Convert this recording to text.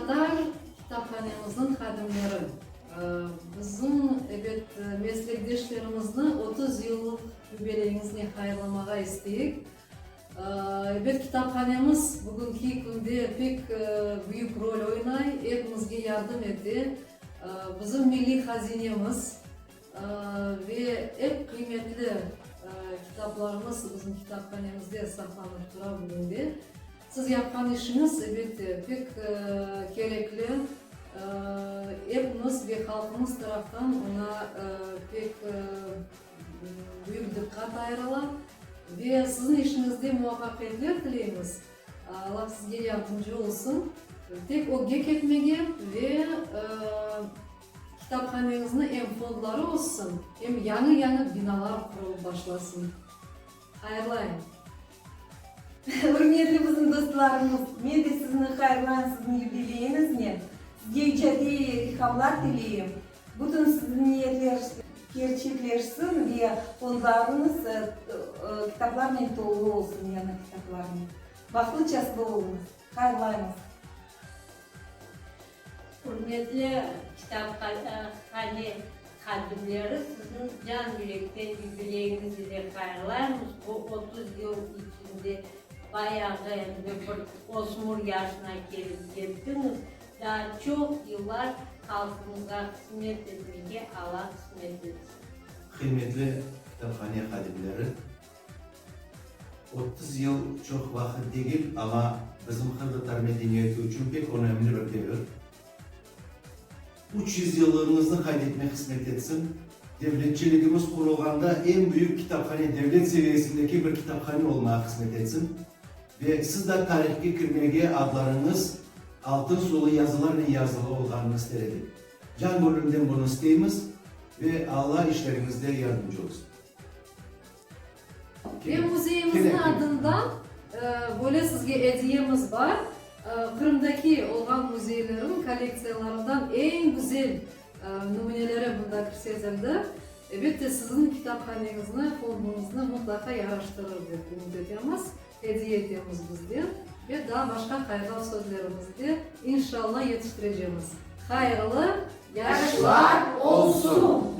Qırımtatar kitaphanemizniñ hadimleri, bizim, ebet, meslekdeşlerimizni 30 yıllıq yubileyiñiznen hayırlamağa isteyik. Ebet, kitaphanemiz bugünki künde pek büyük rol oynay, epimizge yardım ete, bizim milliy hazinemiz ve ep qıymetli kitaplarımız bizim kitaphanemizde saqlanıp tura bugün de. Siz yapqan işiñiz, elbette, pek kerekli, epimiz ve halqımız taraftan oña pek büyük diqqat ayırıla. Ve siziñ işiñizde muvafaqiyetler tileymiz. Alla sizge yardımcı olsun, tek ögge ketmege ve kitaphaneñizni em fondları össün, em yañı-yañı binalar qurulıp başlasın. Hayırlayım. Ürmetli bizim dostlarımız, men de sizni hayırlayım siziñ yubileyiñiznen. Sizge icadiy ilhamlar tileyim. Bütün siziñ niyetler kerçekleşsin ve fondlarıñız kitaplarnen tolu olsun, yañı kitaplarnen. Bahtlı çaslı oluñız. Hayırlaymız. Ürmetli kitaphane hadimleri, sizni can-yürekten yubileyiñiz ile hayırlaymız. Bu 30 yıl içinde bayağı endi bir ösmür yaşına kelip yettiñiz. Daa çoq yıllar halqımızğa hızmet etmege Alla qısmet etsin. Qıymetli kitaphane hadimleri, 30 yıl çoq vaqıt degil, amma bizim qırımtatar medeniyeti içün pek önemli bir devir. 300 yıllığıñıznı qayd etmek qısmet etsin. Devletçiligimiz qurulğanda eñ büyük kitaphane, devlet seviyesindeki bir kitaphane olmağa qısmet etsin. Ve siz da tarihke kirmege adlarıñız altın sulı yazılarnen yazılı olğanını ister edik. Can gönülden bunı isteymiz ve Alla işleriñizde yardımcı olsun. Ve müzeyimizniñ adından böyle sizge ediyemiz bar, Qırımdaki olğan müzeylerniñ kollektsiyalarından eñ güzel nümüneleri mında kirsetildi. Elbette, siziñ kitaphaneñizni, fonduñıznı mıtlaqa yaraştırır dep ümüt etemiz. Ediye etemiz bizden ve daa başqa hayırlav sözlerimizni de inşalla yetiştirecemiz. Hayırlı yaşlar olsun!